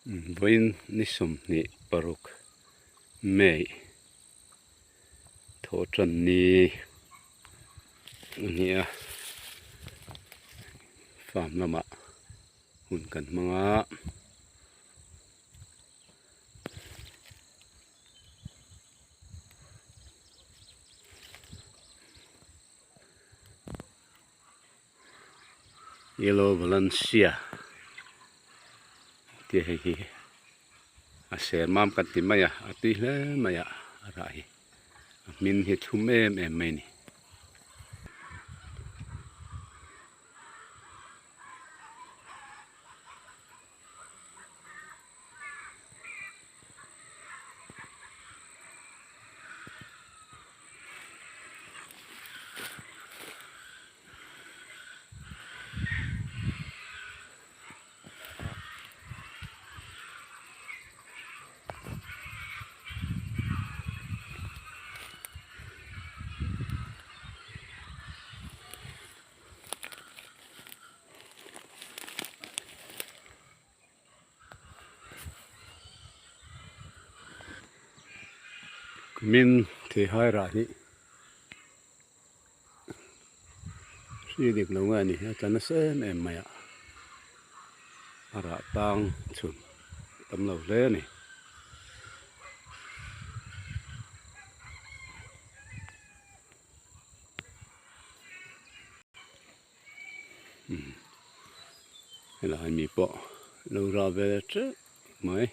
Vawiin ni 26 May thawhtan ni a ni a, farm lamah hun kan hmang a. Yellow Valencia tih hei hi a ser mam kan ti mai a a tui hle mai a a rah hi a hmin hi thlum em em mai a ni. Kumin theihai rah hi hri dik lo nge a ni a tla nasa em em mai a a rah tang chhun tam lo hle a ni. Helai mi pawh lo rah ve teuh mai.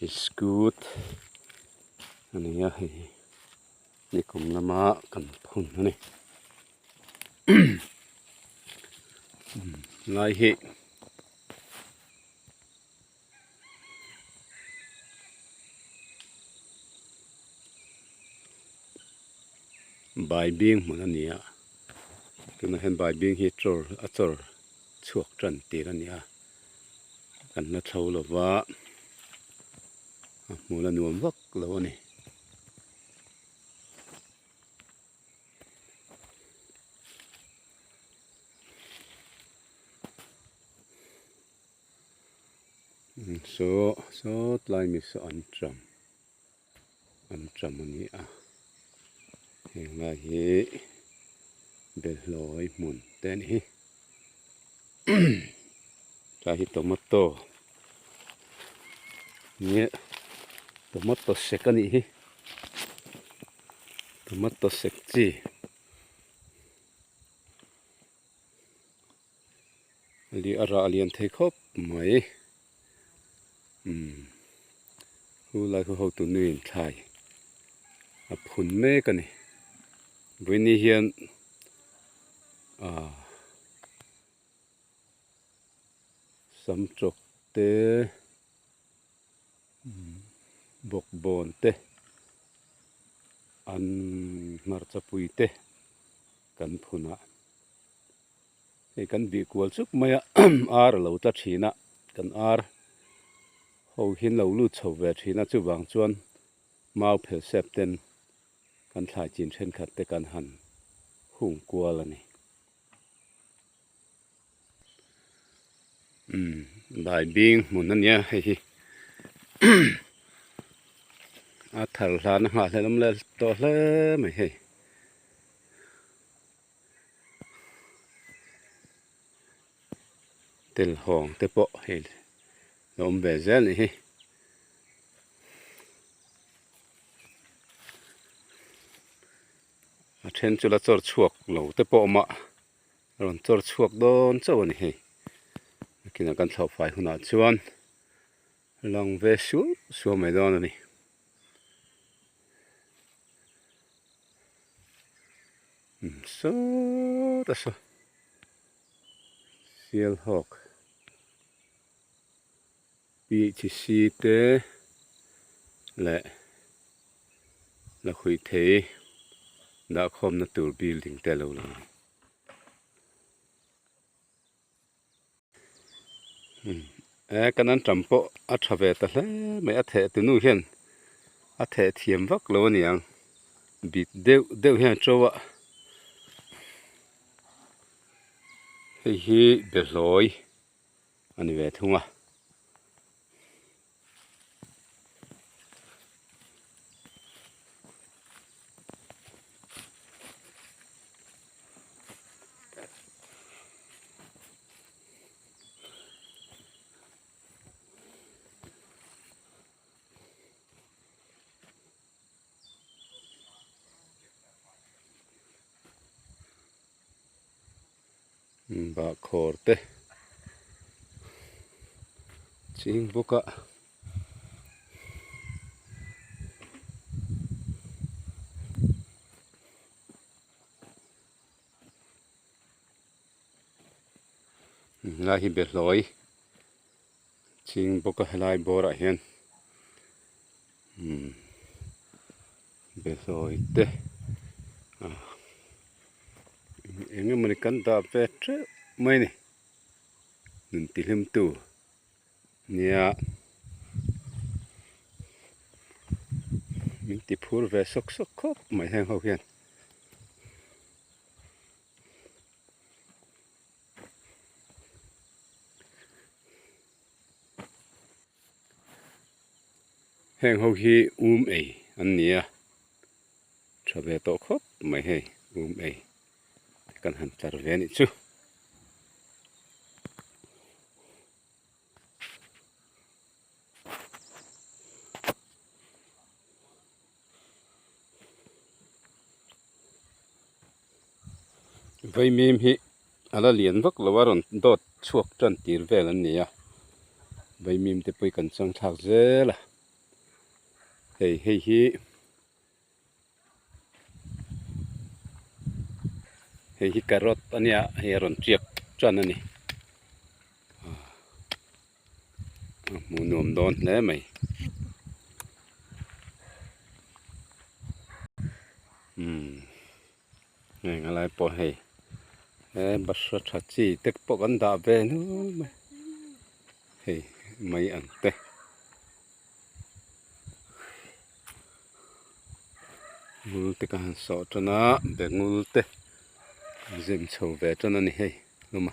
Iskut a ni a hei hi nikum lama kan phun a ni lai hi Baibing hmun a ni a tunah hian baibing hi chawr a chawr chhuak tan tir a ni a kan la thlo lo va a hmul a nuam vak lo a ni. Saw saw tlai mi saw an ṭam an ṭam a ni a heng lai hi belhlawi hmun te a ni hi tlai hi tomato nge tomato sek a nih hi tomato sek chi. Lih a rah lian thei khawp mai umm chu lai khaw hotu nuin thlai a phun mek a ni vawiini hian ahh samtawk te bawkbawn te an hmarcha pui te kan phun a. Hei kan bih kual chuk mai a ar a lo tla thin a kan ar ho hian lo lut chho ve thin a chuvang chuan mau phel sep ten kan thlai chin thenkhat te kan han hung kual a ni. Umm baibing hmun a nia hei hi a thar hlan a nghahhlelh awm leh tawh hle mai hei. Tel hawng te pawh hei a awm ve zel a nih hi. A then chu la chawr chhuak lo te pawh a awm a a rawn chawr chhuak dawn chauh a ni hei. Nakinah kan thlauh fai hunah chuan lang ve suau suau mai dawn a ni. Sawt a saw Sialhawk PHC te leh Lakhuih thei dahkhawmna tur building te a lo lang a ni. E kan an tam pawh a tha ve ta hle mai a theh tu nu hian a theh thiam vak lo a niang bit deuh deuh hian a to a hei hi behlawi a ni ve thung a. Bahkhawr te ching bawk a. Helai hi behlawi ching bawk a helai bawrah hian umm behlawi te ah eng emawni kan dah ve teuh mai a ni nun tihlim tu nia min ti phur ve sawk sawk khawp mai heng ho hian. Heng ho hi um ei an ni a, tha ve tawh khawp mai hei um ei te kan han tlar ve a nih chu. Vaimim hi a la lian vak lo a rawn dawt chhuak tan tir vel an ni a vaimim te pawh hi kan chang thlak zel a hei hei hi hei hi carrot a nia hei a rawn tiak tan a ni. A hmuh nuam dawn hle mai umm heng a lai pawh hei he bahra tha chi te pawh kan dah ve nual mai hei mai ang te ngul te ka han sawh tan a be ngul te zem chho ve tan a ni hei hlawm a.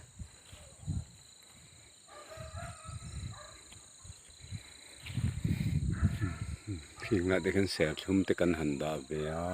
Heng ah te khian serthlum te kan han dah ve a.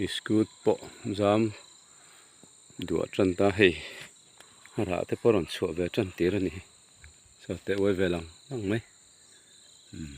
Iskut pawh zam duah tan ta hei a rah te pawh a rawn chhuah ve tan tir a ni saw teh uai ve lang lang mai umm.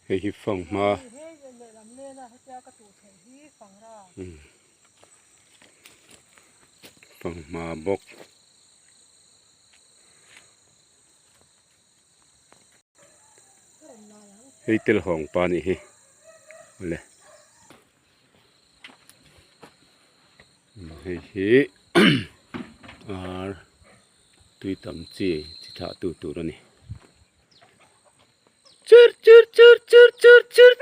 Hei hi fanghma Fanghma bawk. Hei telhawng pa nih hi awle hei hi ar tui tam chi chi thlah tu tur a ni chur chur chur chur chur chur.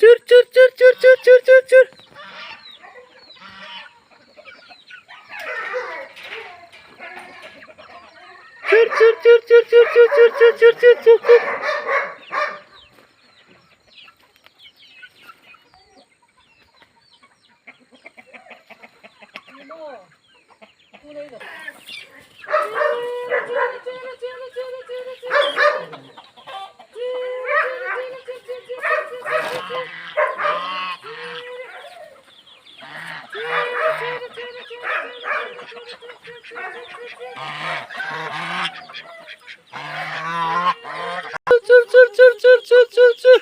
Chur chur chur chur chur chur chur chur. Chur chur chur chur chur chur chur chur chur chur chur chur. Chur chur chur chur chur chur chur.